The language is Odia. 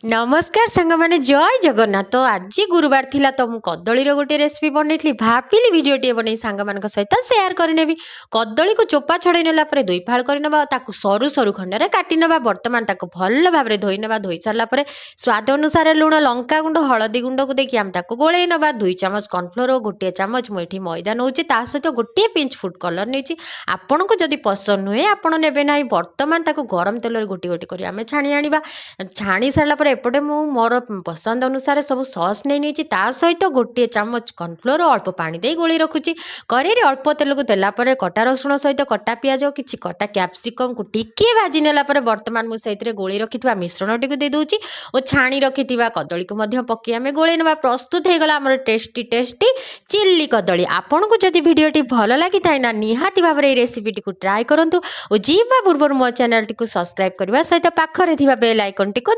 ନମସ୍କାର ସାଙ୍ଗମାନେ, ଜୟ ଜଗନ୍ନାଥ। ତ ଆଜି ଗୁରୁବାର ଥିଲା, ତ ମୁଁ କଦଳୀର ଗୋଟେ ରେସିପି ବନେଇଥିଲି। ଭାବିଲି ଭିଡ଼ିଓଟିଏ ବନେଇ ସାଙ୍ଗମାନଙ୍କ ସହିତ ସେୟାର କରିନେବି। କଦଳୀକୁ ଚୋପା ଛଡ଼େଇ ନେଲା ପରେ ଦୁଇ ଫାଳ କରିନେବା ଆଉ ତାକୁ ସରୁ ସରୁ ଖଣ୍ଡରେ କାଟି ନେବା। ବର୍ତ୍ତମାନ ତାକୁ ଭଲ ଭାବରେ ଧୋଇ ନେବା। ଧୋଇ ସାରିଲା ପରେ ସ୍ୱାଦ ଅନୁସାରେ ଲୁଣ, ଲଙ୍କା ଗୁଣ୍ଡ, ହଳଦୀ ଗୁଣ୍ଡକୁ ଦେଇକି ଆମେ ତାକୁ ଗୋଳେଇ ନେବା। 2 ଚାମଚ କର୍ଣ୍ଣଫ୍ଲୋର ଓ ଗୋଟିଏ ଚାମଚ ମୁଁ ଏଠି ମଇଦା ନେଉଛି। ତା ସହିତ ଗୋଟିଏ ପିଞ୍ଚ ଫୁଡ୍ କଲର୍ ନେଇଛି। ଆପଣଙ୍କୁ ଯଦି ପସନ୍ଦ ନୁହେଁ, ଆପଣ ନେବେ ନାହିଁ। ବର୍ତ୍ତମାନ ତାକୁ ଗରମ ତେଲରେ ଗୋଟି ଗୋଟି କରି ଆମେ ଛାଣି ଆଣିବା। ଛାଣି ସାରିଲା ପରେ ଏପଟେ ମୁଁ ମୋର ପସନ୍ଦ ଅନୁସାରେ ସବୁ ସସ୍ ନେଇ ନେଇଛି। ତା ସହିତ ଗୋଟିଏ ଚାମଚ କର୍ଣ୍ଣଫ୍ଲୋର, ଅଳ୍ପ ପାଣି ଦେଇ ଗୋଳେଇ ରଖୁଛି। କରେଇରେ ଅଳ୍ପ ତେଲକୁ ଦେଲା ପରେ କଟା ରସୁଣ ସହିତ କଟା ପିଆଜ, କିଛି କଟା କ୍ୟାପ୍ସିକମ୍କୁ ଟିକିଏ ଭାଜି ନେଲା ପରେ ବର୍ତ୍ତମାନ ମୁଁ ସେଇଥିରେ ଗୋଳେଇ ରଖିଥିବା ମିଶ୍ରଣଟିକୁ ଦେଇ ଦେଉଛି ଓ ଛାଣି ରଖିଥିବା କଦଳୀକୁ ମଧ୍ୟ ପକାଇ ଆମେ ଗୋଳେଇ ନେବା। ପ୍ରସ୍ତୁତ ହେଇଗଲା ଆମର ଟେଷ୍ଟି ଟେଷ୍ଟି ଚିଲ୍ଲି କଦଳୀ। ଆପଣଙ୍କୁ ଯଦି ଭିଡ଼ିଓଟି ଭଲ ଲାଗିଥାଏ ନା, ନିହାତି ଭାବରେ ଏଇ ରେସିପିଟିକୁ ଟ୍ରାଏ କରନ୍ତୁ ଓ ଯିବା ପୂର୍ବରୁ ମୋ ଚ୍ୟାନେଲଟିକୁ ସବସ୍କ୍ରାଇବ୍ କରିବା ସହିତ ପାଖରେ ଥିବା ବେଲ୍ ଆଇକନ୍ଟିକୁ